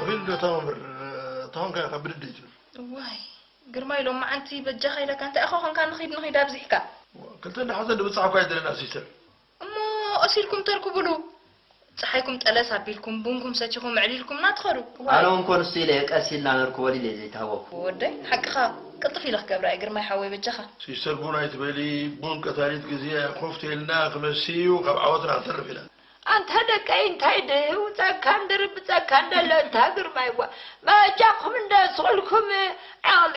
ብል ዶ ተመምር? ተኾንካ ኢኻ ብድድ እዩ ትብል። እዋይ፣ ግርማይ ሎማዓንቲ በጃኻ ኢለካ እንታይ ኢኻ ኾንካ? ንኺድ ንኺድ ኣብዚሕካ። ክልተ እንዳሓዘ ንብጻሕ እኳ ኣይደለና ሲስተር። እሞ ቀስ ኢልኩም ተርክቡሉ። ጸሓይኩም ጠለስ ኣቢልኩም፣ ቡንኩም ሰቲኹም፣ ኣዕሊልኩምና ትኸዱ። ኣነ እውን ኮንሱ ኢለ ቀስ ኢልና ነርክቦ ኢለ ዘይተሃወኩ። ወደይ፣ ሓቅኻ። ቅልጥፍ ኢለ ክገብራ እየ፣ ግርማይ ሓወይ፣ በጃኻ። ሲስተር ቡን ኣይትበሊ፣ ቡን ቀታሊት ግዜ ኮፍ ተይልና ክመሲ እዩ፣ ካብ ዓወትና ንተርፍ ኢና። ኣንታ ደቀይ፣ እንታይ ድህው ጸካን ድርብ ጸካን ደሎ፣ እንታ ግርማይዋ። በጃኹም እንደ ስቑልኩም ዓቕሊ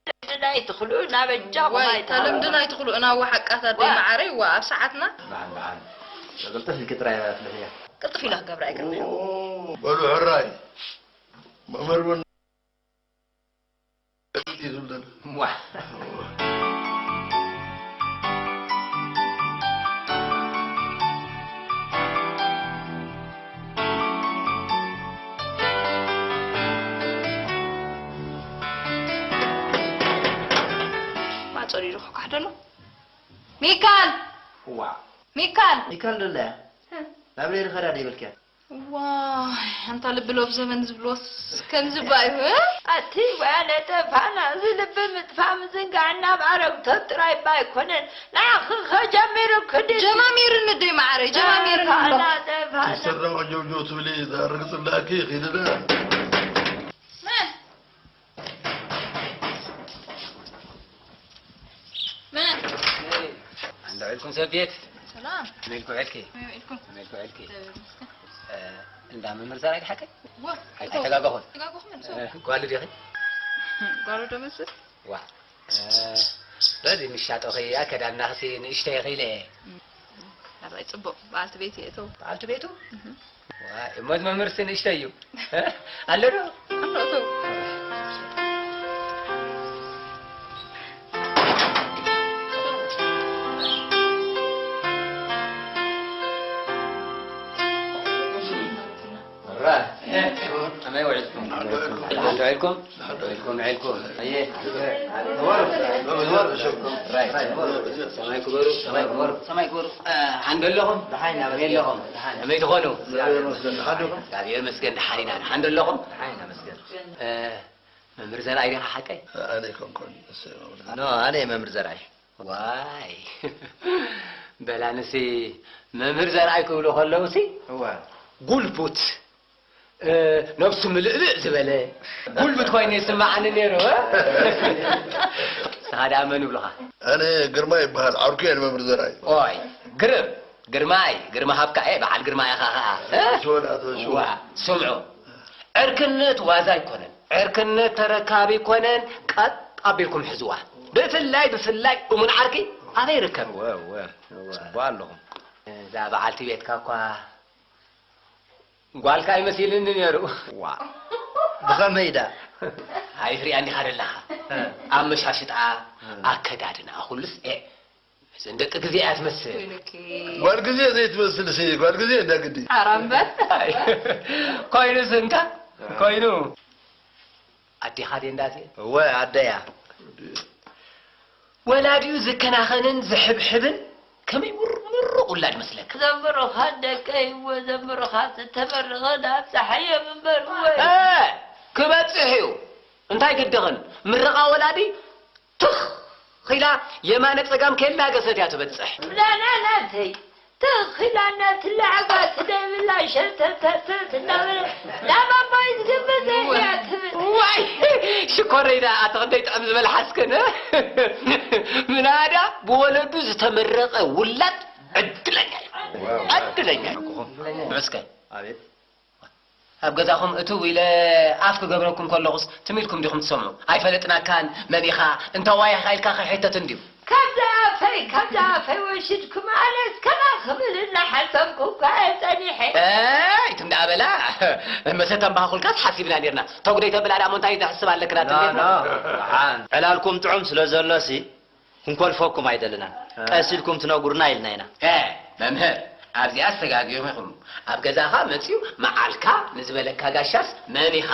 ልምድና ኣይትኽልኡ፣ ናበጃኹም ዋይ፣ ኣይትኽልኡ። ተልምድና ኣይትኽልኡ፣ እና ወሓቃት ኣደይ ዋ። መዓረይ፣ ዋ፣ ኣብ ሰዓትና። በዓል፣ በዓል። ቅልጥፍ ኢልኪ ጥራይ ኣፍልሕያ። ቅልጥፍ ኢላ ክገብራ እየ፣ ግርማይ። ኦ፣ በሉ ሕራይ። መምህር እውን እዩ ዝብለና። ዋ። ማዕጾ ድዩ ዝኳሕኳሕ ዘሎ? ሚካል! ዋ። ሚካል! ሚካል ደለያ? እ። ናብ ሬድዮ ኸዳ ደይበልክያ? ዋይ፣ ኣንታ ልቢ ሎብ ዘመን ዝብልዎስ ከምዚ እባ እዩ፣ እ? ኣቲ ወያነ ጠፋና፣ እዚ ልቢ ምጥፋእ ምዝንጋዕ ናብ ኣረግቶት ጥራይ እባ ኣይኮነን። ንዓኺ ኸ ጀሚሩኪ ድዩ? ጀማሚሩኒ ደይ መዓረይ፣ ጀማሚሩኒ ኣሎ። ጠፋና፣ ጠፋና። ትሰረቕ ጀውጀው ትብሊ፣ እዛ ርግጽ እንዳኪ ኺድና። መን? መን? ኣንዳ ውዒልኩም ሰብ ቤት? ሰላም። ከመይ ኢልኩም ውዒልኪ? ከመይ ውዒልኩም? ከመይ ኢልኩም ውዒልኪ? እግዚኣብሔር ይመስገን። እ፣ እንዳ መምህር ዘርኣይ ድሓቀ? ወ-፣ ኣይተጋገኹን? ተጋገኹ መልሶ። እ፣ ጓሉ ዲኺ? ጓሉ ዶ መስል? ዋ። እ፣ በዚ ምሻጦኺ ኣከዳድናኽሲ ንእሽተይ ኢኺ ኢለ እየ። እም፣ ኣባይ ጽቡቕ፣ በዓልቲ ቤት እየ እተው። በዓልቲ ቤቱ? እህ። ዋይ፣ እሞ መምህርሲ ንእሽተይ እዩ። እ? ኣሎ ዶ? ኣሎ፣ እተው። ራ። ከመይ ውዒልኩም? ደሓን ውዒልኩም? ደሓን ውዒልኩም? ኣየ። ራይ። ሰማይ ክበሩ፣ ሰማይ ክበሩ፣ ሰማይ ክበሩ። እ፣ ሓንዶ ኣለኹም? ደሓን ኢና፣ ከመይ ኣለኹም? ደሓን። ከመይ ትኾኑ? እግዚኣብሔር ይመስገን፣ ደሓን ኢና። እግዚኣብሔር ይመስገን፣ ደሓን ኢና። ሓንዶ ኣለኹም? ደሓን ኢና፣ መስገን። እ፣ መምህር ዘርኣይ ዲኻ ሓቀይ? ኣነ ኣይኮንኩን፣ እሱ እዩ መምህር። ኖ፣ ኣነ እየ መምህር ዘርኣይ። ዋይ። በላ ንሲ መምህር ዘርኣይ ክብሉ ከለውሲ እዋ። ጉልቡት፣ እ፣ ነብሱ ምልእልእ ዝበለ ጉልቡት ኮይኑ ይስምዓኒ ነይሩ፣ እ? ንስኻ ደኣ መን ይብሉኻ? ኣነ ግርማ ይበሃል፣ ዓርኩ እየ ንመምህር ዘርኣይ። ኦይ፣ ግርም፣ ግርማይ፣ ግርማ ሃብካ፣ እ፣ በዓል ግርማ ኢኻ ኸኣ፣ እ? ሽወዳ፣ ኣቶ ሽወዳ። ዋ፣ ስምዑ፣ ዕርክነት ዋዛ ኣይኮነን፣ ዕርክነት ተረካቢ ኣይኮነን፣ ቀጥ ኣቢልኩም ሕዝዋ። ብፍላይ፣ ብፍላይ እሙን ዓርኪ ኣበይ ይርከብ? እወ፣ እወ፣ እወ፣ ጽቡቕ ኣለኹም። እዛ በዓልቲ ቤትካ እኳ ጓልካ ኣይመሲልኒ ነይሩ። ዋ፣ ብኸመይ ዳ? ኣይትሪኣ እንዲኻ ደለኻ። እ። ኣመሻሽጣ፣ እ። ኣከዳድና፣ ኩሉስ፣ ኤ፣ እዘን ደቂ ግዜ እያ ትመስል። ወይለኪ። ጓል ግዜ ዘይትመስል ሲ፣ ጓል ግዜ እንዳ ግዲ። ሓራምበል። ኣይ፣ ኮይኑስ እንካ፣ ኮይኑ። ኣዴኻ ድየ እንዳትየ? እወ፣ ኣደያ። ወላዲኡ ዝከናኸንን ዝሕብሕብን ከመይ ምሩቕ ምሩቕ ውላድ መስለካ። ዘምሩኻ ደቀይ እወ፣ ዘምሩኻ ዝተመረቐ ናብ ፀሓዮም እምበር እወ። እ፣ ክበፅሕ እዩ። እንታይ ግድኽን? ምርቓ ወላዲ ትኽ ኢላ የማነ ጸጋም ከየላገሰት እያ ትበጽሕ። ላላ ናተይ ትኽ ኢላ እናትለዓባ ትደብላ ሸተተተት እናበለ ናብ ኣባይ ዝግምት እያ ትብል። ዋይ ሽኮረይ ደኣ ኣቲ ክንደይ ጥዕም ዝበልሓስክን። ምናዳ ብወለዱ ዝተመረቐ ውላድ ዕድለኛ እዩ። ዋው። ዕድለኛ እዩ። ዕድለኛ እዩ። መስገን። ኣቤት። ኣብ ገዛኹም እትው ኢለ ኣፍ ክገብረኩም ከለኹስ ትም ኢልኩም ዲኹም ትሰምዑ? ኣይፈለጥናካን፣ መን ኢኻ፣ እንታዋይ ኢኻ ኢልካ ከይሕተት እንድዩ። ካብዛ ኣፈይ፣ ካብዛ ኣፈይ ወሲድኩም ኣነስ ከማ ክብል እናሓሰብኩ እኳ እየ ጸኒሐ። ኣይ፣ ትም ደኣ በላ። መሰተን ባህኹልካስ ሓሲብና ኔርና። ተጉደይ ተብላ ደኣ እሞ እንታይ ተሕስብ ኣለክና ኖ፣ ትብል? ኖ። ደሓን። ዕላልኩም ጥዑም ስለ ዘሎሲ፣ ክንኮልፈኩም ኣይደለናን። እ። ቀስ ኢልኩም ትነግሩና ኢልና ኢና። እ፣ መምህር፣ ኣብዚኣስ ተጋጊኹም ኢኹም። ኣብ ገዛኻ መጺኡ መዓልካ ንዝበለካ ጋሻስ መን ኢኻ?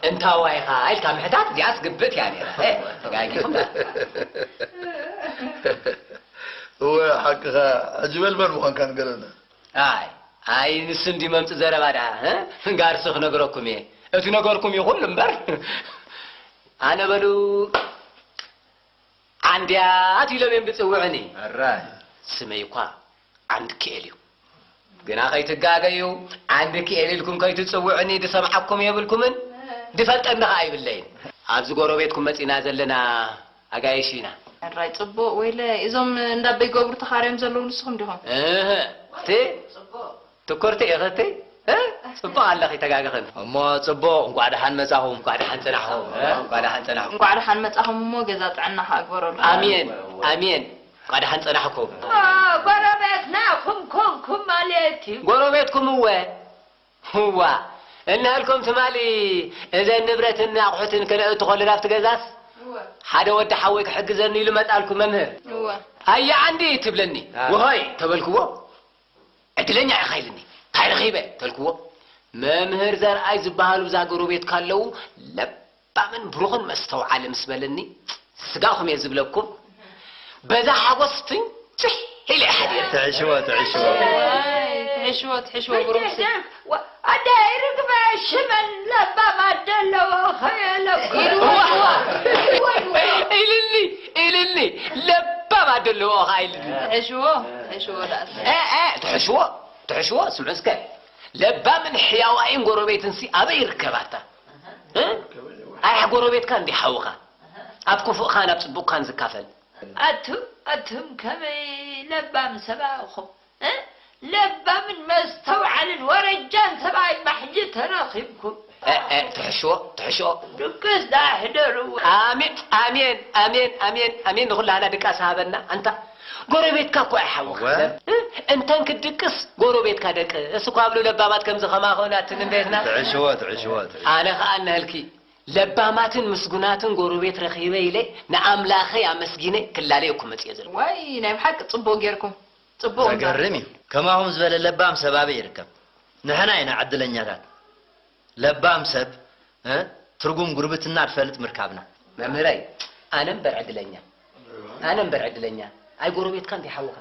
እንታዋይ ኢኻ? ኢልካ ምሕታት እዚኣስ ግብእት እያ ነይራ። እ፣ ተጋጊኹም ደኣ። እወ፣ ሓቅኻ። ሕጂ በል መን ምዃንካ ንገረና። ኣይ፣ ኣይ፣ ንሱ እንዲ መምጽእ ዘረባ ደኣ፣ እ? ጋርሲ ክነግረኩም እየ። እቲ ነገርኩም ይኹን እምበር። ኣነ በሉ ዓንድያት ኢሎም እዮም ዝጽውዑኒ። ኣራይ። ስመይ እኳ ዓንድ ክኤል እዩ። ግና ከይትጋገዩ፣ ዓንድ ክኤል ኢልኩም ከይትጽውዑኒ ዝሰምዓኩም የብልኩምን፣ ዝፈልጠኒ ኸኣ ይብለይን። ኣብዚ ጎረቤትኩም መጺና ዘለና ኣጋይሽ ኢና። ሕራይ ጽቡቕ። ወይለ፣ እዞም እንዳ ኣበይ ገብሩ ተኻርዮም ዘለዉ ንስኹም ዲኹም? እህ፣ እቲ ትኩርቲ ኢኺ እቲ? እ? ጽቡቕ ኣለኺ፣ ተጋግኽን። እሞ ጽቡቕ፣ እንቋዕ ደሓን መጻኹም። እንቋዕ ደሓን ጸናሕኹም። እ? እንቋዕ ደሓን ጸናሕኹም። እንቋዕ ደሓን መጻኹም እሞ ገዛ ጥዕና ከኣ ግበረሉ። ኣሜን፣ ኣሜን። እንቋዕ ደሓን ጸናሕኩም። ኦ፣ ጎረቤትና ኹም ኮንኩም ማለት እዩ። ጎረቤትኩም እወ። እዋ፣ እንሀልኩም ትማሊ እዘን ንብረትን ኣቑሑትን ከነእቱ ከለና ኣብቲ ገዛስ፣ እወ። ሓደ ወዲ ሓወይ ክሕግዘኒ ኢሉ መጻልኩ መምህር። እወ። ኣየ ዓንዲ ትብለኒ። አ። ወሆይ ተበልክዎ። ዕድለኛ ኢኻ ኢልኒ። እንታይ ረኺበ? ተልክዎ። መምህር ዘርኣይ ዝበሃሉ እዛ ጎረቤትካ ኣለዉ፣ ለባምን ብሩኽን መስተውዓሊ ምስ በለኒ፣ ስጋኹም እየ ዝብለኩም። በዛ ሓጎስ ፍንጭሕ ኢለ እየ ሓዲረ። ትሕሽዎ፣ ትሕሽዎ። ዋይ፣ ትሕሽዎ፣ ትሕሽዎ፣ ብሩኽ ስ- ወ-፣ ኣደ ርግበ ሽመል ለባም ኣደ ኣለዎ ኸየለኩ። ኢልዋ፣ ኢልዋ። ኢልኒ፣ ኢልኒ፣ ለባም ኣደ ኣለዎ ኸዓ ኢልኒ። ትሕሽዎ፣ ትሕሽዎ ዳኣ። እ፣ እ፣ ትሕሽዎ፣ ትሕሽዎ፣ ስምዑ እስከ። ለባምን ሕያዋይን ጎረቤትንሲ ኣበይ ይርከባታ? እ? ኣያ ጎረቤትካ እንዲ ሓውኻ። ኣብ ክፉእካን ኣብ ጽቡቕካን ዝካፈል። ኣቱም፣ ኣቱም ከመይ ለባም ሰብኣይ ኢኹም፣ እ? ለባምን መስተውዓልን ወረጃን ሰብኣይ ማሕጂ ተረኺብኩም። እ፣ እ፣ ትሕሽዎ፣ ትሕሽዎ። ድግስ ደኣ ሕደርዎ። ኣሜን፣ ኣሜን፣ ኣሜን፣ ኣሜን፣ ኣሜን። ንኹላህና ድቃስ ሃበና። ኣንታ ጎረቤትካ እኮ እዩ ሓውኻ። እወ። እ? እንተን ክትድቅስ ጎረቤትካ ደቅስ እኳ ብሉ ለባማት ከምዚ ከማኹም ኣትን እንዴትና። ትዕሽዎ፣ ትዕሽዎ፣ ትዕሽዎ። ኣነ ኸኣ እነህልኪ ለባማትን ምስጉናትን ጎረቤት ረኺበ ኢለ ንኣምላኸይ ኣመስጊነ ክላለየኩም መጽየ ዘለኹ። ዋይ፣ ናይ ብሓቂ ጽቡቕ ጌርኩም። ጽቡቕ እምበር። ዘገርም እዩ። ከማኹም ዝበለ ለባም ሰብ ኣበይ ይርከብ? ንሕና ኢና ዕድለኛታት። ለባም ሰብ፣ እ፣ ትርጉም ጉርብትና ዝፈልጥ ምርካብና። መምህረይ፣ ኣነ እምበር ዕድለኛ። ኣነ እምበር ዕድለኛ። ኣይ ጎረቤትካ እንዲ ሓውኻ።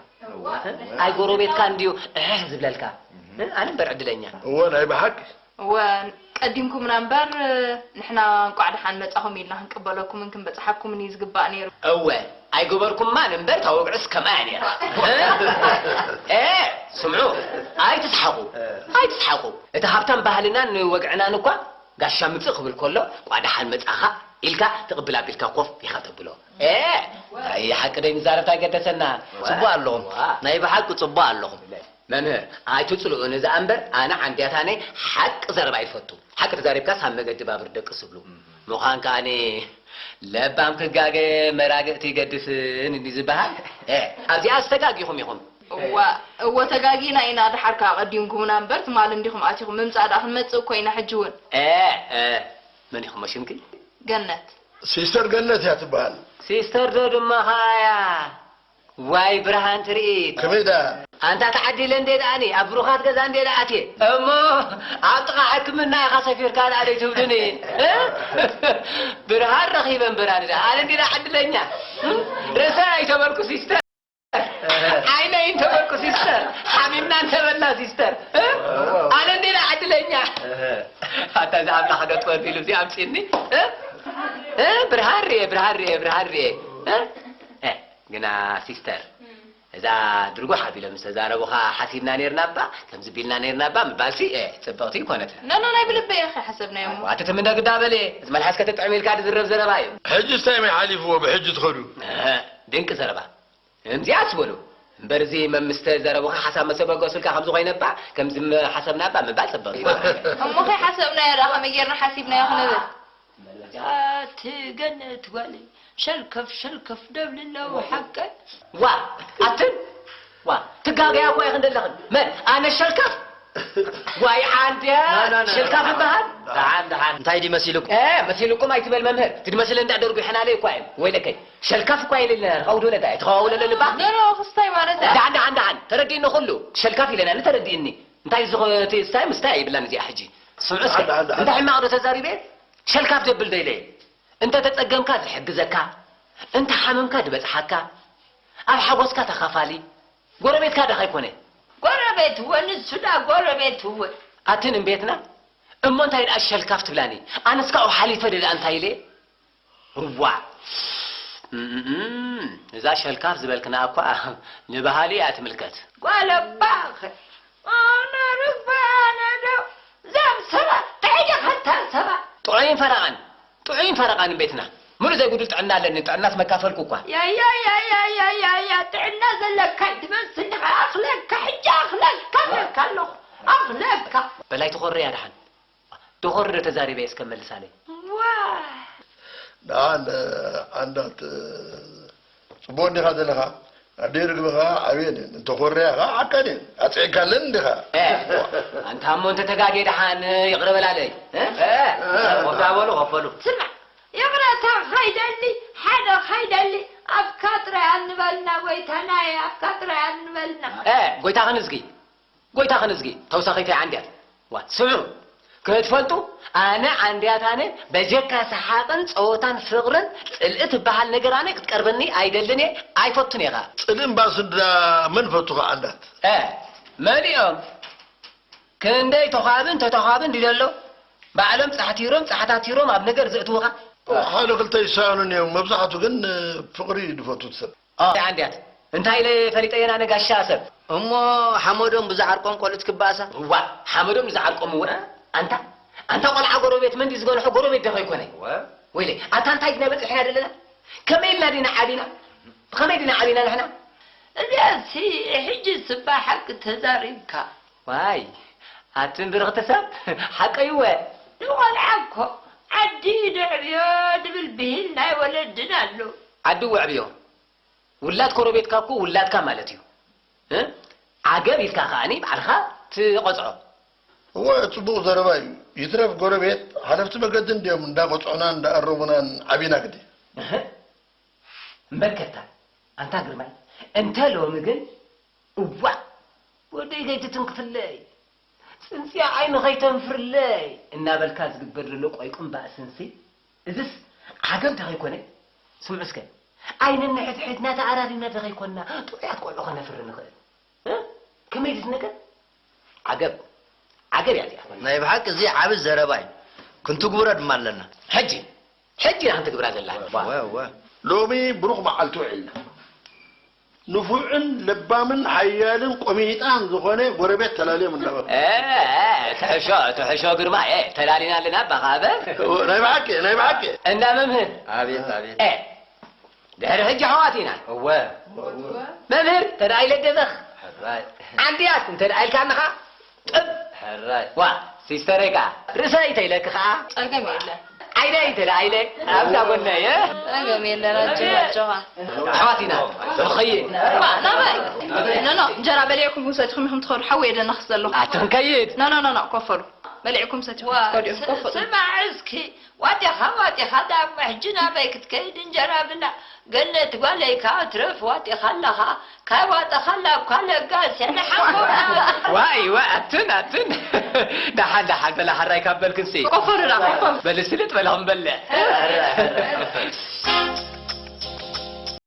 እ? ኣይ ጎረቤትካ እንዲዩ እሕሕ ዝብለልካ። እ? ኣነ እምበር ዕድለኛ። እወ፣ ናይ ብሓቂ። እወ፣ ቀዲምኩምና እምበር፣ ንሕና እንቋዕ ደሓን መጻኹም ኢልና ክንቅበለኩምን ክንበጽሓኩምን እዩ ዝግባእ ነይሩ። እወ፣ ኣይገበርኩማን እምበር፣ እታ ወግዕስ ከምኣ እያ ነይራ። እ? እ፣ ስምዑ፣ ኣይትስሓቑ፣ ኣይትስሓቑ። እቲ ሃብታም ባህልናን ወግዕናን እኳ ጋሻ ምጽእ ክብል ከሎ፣ "እንቋዕ ደሓን መጻኻ" ኢልካ ትቕብል ኣቢልካ ኮፍ ኢኻ ተብሎ። እ፣ እንታይ ሓቂ ደይ ንዛረብ እንታይ ገደሰና? ጽቡቕ ኣለኹም። ዋ። ናይ ብሓቂ ጽቡቕ ኣለኹም። መምህር፣ ኣይትጽልኡኒ እዛ እምበር፣ ኣነ ዓንድያታነይ ሓቂ ዘረባ ይፈቱ። ሓቂ ተዛሪብካስ ኣብ መገዲ ባቡር ደቅስ ዝብሉ። ምዃን ከኣኒ ለባም ክጋገ መራግእቲ ይገድስን እንዲ ዝበሃል። እ፣ ኣብዚኣ ዝተጋጊኹም ኢኹም። እዋ፣ እወ ተጋጊና ኢና፣ ደሓር ከኣ ቀዲምኩምና እምበር ትማሊ እንዲኹም ኣቲኹም። ምምጻእ ደኣ ክንመጽእ እኮ ኢና ሕጂ እውን። እ፣ እ፣ መን ኢኹም ሽምኪ? ገነት። ሲስተር ገነት እያ ትበሃል። ሲስተር ዶ ድማ ኸኣ እያ? ዋይ ብርሃን ትርኢት። ከመይ ደኣ? ኣንታ ተዓዲለ እንዴ ደኣኒ፣ ኣብ ብሩኻት ገዛ እንዴ ደኣ ኣትየ። እሞ ኣብ ጥቓ ሕክምና ኢኻ ሰፊርካ ደኣ ደይ ትብሉኒ? እ? ብርሃን ረኺበን ብርሃን ደኣ። ኣነ እንዴ ደኣ ዕድለኛ። ርእሰይ ኣይተበልኩ ሲስተር። ዓይነይ እንተበልኩ ሲስተር። ሓሚምና እንተበልና ሲስተር። እ? ኣነ እንዴ ደኣ ዕድለኛ። ኣታ እዚ ኣምላኽ ዶ ጥበብ ኢሉ እዚ ኣምጺእኒ? እ? እ? ብርሃን ርኤ፣ ብርሃን ርኤ፣ ብርሃን ርኤ። እ? እ? ግና ሲስተር፣ እዛ ድርጉሕ ኣቢሎም ዝተዛረቡኻ ሓሲብና ኔርና እባ፣ ከምዚ ቢልና ኔርና እባ ምባልሲ፣ እ፣ ጽብቕቲ ኣይኮነትን። ኖ፣ ኖ፣ ናይ ብልበይ ኢኻ ሓሰብናዮ እሞ። ኣቲ ትምነ ግዳ በል፣ እዚ መልሓስ ከተጥዕም ኢልካ ዝዝረብ ዘረባ እዩ። ሕጂ እንታይ መይ ሓሊፍዎ ብሕጂ ትኸዱ? እህ፣ ድንቂ ዘረባ። እምዚኣ ትበሉ። እምበር እዚ መምስተ ዘረቡኻ ሓሳብ መሰበገሱልካ ከምዚ ኮይነ እባ፣ ከምዚ ም-፣ ሓሰብና እባ ምባል ጽብቕቲ እዩ። እሞ ከይሓሰብናዮ ደኣ ከመይ ጌርና ሓሲብናዮ ክንብል? ኣቲ ገነት ጓለይ፣ ሸልከፍ ሸልከፍ ደብሊ ኣለዉ ሓቀ። ዋ፣ ኣትን፣ ዋ፣ ትጋገያ እኮ ኢኽን ዘለኽን። መን? ኣነ ሸልከፍ? ዋይ ዓንድያ፣ ና፣ ና፣ ና፣ ሸልካፍ ና። ይበሃል? ደሓን፣ ደሓን። እንታይ ድዩ መሲሉኩም? እ፣ መሲሉኩም ኣይትበል መምህር። እቲ ድመስል እንዳ ደርጉ ይሕናለ እኳ እዮም። ወይለከይ፣ ሸልካፍ እኳ ኢልልና፣ ኸውዱ ነታ፣ የተኸዋውለለ ልባ። ኖ፣ ኖ፣ ክስታይ ማለት ደሓን፣ ደሓን፣ ደሓን። ተረዲእኒ ኩሉ። ሸልካፍ ኢለና፣ ንተረዲእኒ። እንታይ ዝኸ-፣ እቲ ስታይ ምስታይ ኣይብላን እዚኣ ሕጂ። ስምዑ እስከ። ደሓን፣ ደሓን፣ ደሓን። እንታይ ሕማቕ ዶ ተዛሪበ? ሸልካፍ ደብል ዶ ኢለ? እንተ ተጸገምካ ዝሕግዘካ፣ እንተ ሓመምካ ዝበጽሓካ፣ ኣብ ሓጎስካ ተኻፋሊ፣ ጎረቤትካ ዶ ኣይኮነ? ጎረቤት እወ፣ ንሱ ዳ ጎረቤት እወ። ኣትን እምቤትና እሞ እንታይ ደኣ ሸልካፍ ትብላኒ? ኣነስ ካብኡ ሓሊፈ ደኣ እንታይ ኢለ? እዋ። እም፣ እዛ ሸልካፍ ዝበልክና እኳ ንባህሊ እያ ትምልከት። ጓል ኣባኸ፣ ኣነ ርግባ፣ ኣነ ዶ፣ እዞም ሰባት እንታይ ደኸታ ሰባት? ጥዑይን ፈረቓን፣ ጥዑይን ፈረቓን እምቤትና። ምሉእ ዘይጉዱል ጥዕና ኣለኒ፣ ጥዕናስ መካፈልኩ እኳ። ያያያያያያያ፣ ጥዕና ዘለካ ትመስል ዲኻ? ኣኽለካ፣ ሕጂ ኣኽለካ፣ ኣለካ ኣለኹ፣ ኣኽለካ። በላይ ትኾርያ ደሓን። ዶ ኾሪ ዶ ተዛሪበ እስከ መልሳለይ። ዋ። ደሓን፣ ኣንዳት፣ ጽቡቕ እንዲኻ ዘለኻ? ኣደይ ርግብኻ ዓብየን እየን። እንተ ኮርያ ኸዓ ዓካን እየን። ኣጽዒካለን እንዲኻ። እ፣ ኣንታ እሞ እንተ ተጋግየ ደሓን ይቕረ በላለይ። እ? እ፣ ወዳ በሉ፣ ኸፈሉ። ስማዕ፣ ይቕረታ ኸይደሊ፣ ሓደ ኸይደሊ፣ ኣብካ ጥራይ ኣንበልና፣ ጎይታናየ፣ ኣብካ ጥራይ ኣንበልና። እ፣ ጎይታኽን እዝጊ፣ ጎይታኽን እዝጊ፣ ተውሳኺተይ ዓንድያት። ዋ፣ ስምዑ፣ ክትፈልጡ፣ ኣነ ዓንድያት ኣነ፣ በጀካ ሰሓቕን ጸወታን ፍቕርን ጽልኢ ትበሃል ነገር ኣነ ክትቀርበኒ ኣይደልን እየ፣ ኣይፈቱን እየ ኸኣ። ጽልኢ እምባር ስድራ መን ፈቱ ኸኣ ዓንዳት? እ፣ መን እዮም? ክንደይ ተዃብን ተተዃብን ድዩ ዘሎ? ባዕሎም ጻሕቲሮም ጻሕታቲሮም ኣብ ነገር ዘእትዉኻ? ሓደ ክልተ ይሳኑን እዮም፣ መብዛሕቱ ግን ፍቕሪ ድፈቱ ሰብ። ኣ፣ ኣንድያት፣ እንታይ ኢለ ፈሊጠየን ኣነ ጋሻ ሰብ? እሞ ሓመዶም ብዝዓርቆም ቆልዑት ክበኣሳ? እዋ፣ ሓመዶም ንዝዓርቆም እውን፣ ኣንታ፣ ኣንታ ቆልዓ ጎረቤት መን ድዩ ዝገንሖ? ጎረቤት ዶ ከይኮነ? እወ። ወይለይ፣ ኣታ እንታይ ድና በጺሕና ዘለና? ከመይ ኢልና ዲና ዓቢና? ብኸመይ ዲና ዓቢና ንሕና? እዚኣሲ ሕጂ ስባ ሓቂ ተዛሪብካ። ዋይ፣ ኣትን ብርኽቲ ሰብ፣ ሓቀይ እወ። ንቆልዓ እኮ ዓዲ ደዕብዮ ድብል ብሂል ናይ ወለድና ኣሎ። ዓዲ ወዕብዮ። ውላድ ኮረቤትካ እኮ ውላድካ ማለት እዩ። እ? ዓገብ ኢልካ ከኣኒ ባዕልኻ ትቐጽዖ። እወ፣ ጽቡቕ ዘረባ እዩ። ይትረፍ ጎረቤት፣ ሓለፍቲ መገዲ እንድዮም እንዳቐጽዑናን እንዳኣረሙናን ዓቢና ግዲ። እህ። እምበርከታ፣ ኣንታ ግርማይ፣ እንተ ሎሚ ግን፣ እዋእ፣ ወደይ ከይትትንክፍለይ፣ ጽንጽያ ዓይኒ ከይተንፍርለይ እናበልካ ዝግበር ዘሎ ቆይቁን ባእስንሲ፣ እዝስ ዓገብ እንተኸይኮነ፣ ስምዑ እስከ፣ ኣይነንሕድሕድና ተኣራሪምና እንተኸይኮንና፣ ጥዑያት ቆልዑ ኸነፍሪ ንኽእል። እ? ከመይ ድዩ እዚ ነገር? ዓገብ፣ ዓገብ እያ እዚኣ። ናይ ብሓቂ እዚ ዓቢ ዘረባ እዩ። ክንትግብሮ ድማ ኣለና። ሕጂ፣ ሕጂ ኢና ክንትግብራ ዘለና። እወ፣ እወ። ሎሚ ብሩኽ መዓልቲ ውዒልና። ንፉዕን ለባምን ሓያልን ቆሚጣን ዝኾነ ጎረቤት ተላልዮም እንዳበሉ። እ፣ እ፣ ትሕሾ፣ ትሕሾ ግርማ፣ እ፣ ተላሊና ኣለና፣ ባኻበ። እወ፣ ናይ ብሓቂ፣ ናይ ብሓቂ። እንዳ መምህር። ኣቤት፣ ኣቤት። እ፣ ድሕሪ ሕጂ ኣሕዋት ኢና። እወ። መምህር፣ ተዳኢለ ገዛኽ። ሕራይ። ዓንድያት፣ እንተ ደኣ ኢልካ ኣለኻ፣ ጥብ። ሕራይ። ዋ፣ ሲስተረይ ከኣ፣ ርእሰይ ተይለኪ ከኣ። ጸገም የለን። ዓይነይ እንተ ደኣ ኢለ፣ ኣብዛ ጎነይ፣ እ? ጸገም የለን፣ ኣጆኻ፣ ኣጆኻ። ኣሕዋት ኢና፣ ንኸይድ። ዋ፣ ናበይ? ኖ፣ ኖ፣ እንጀራ በሊዕኩም ሰቲኹም ኢኹም ትኸዱ፣ ሓወይ የደንኽስ ዘለኹ። ኣቲ ክንከይድ። ኖ፣ ኖ፣ ኖ፣ ኖ፣ ኮፈሉ። በሊዕኩም ሰቲኹም ዋ፣ ትኸዱ ኢኹም፣ ስ-፣ ኮፈሉ። ስማዕ እስኪ፣ ዋጢኻ፣ ዋጢኻ፣ ዳሞ ሕጂ ናበይ ክትከይድ? እንጀራ ብላ። ገነት ጓለይ፣ ካብ ትረፍ ዋጢኻ ኣለኻ። ካብ ዋጠኻ ኣላ እኳ ለጋስ፣ ንሓንጎልና። ዋይ፣ ዋይ፣ ኣትን፣ ኣትን። ደሓን፣ ደሓን፣ በላ፣ ሕራይ ካብ በልክንሲ። ቆፈሩ ዳ፣ ቆፈሩ። በል፣ ስልጥ በላ፣ ክንበልዕ።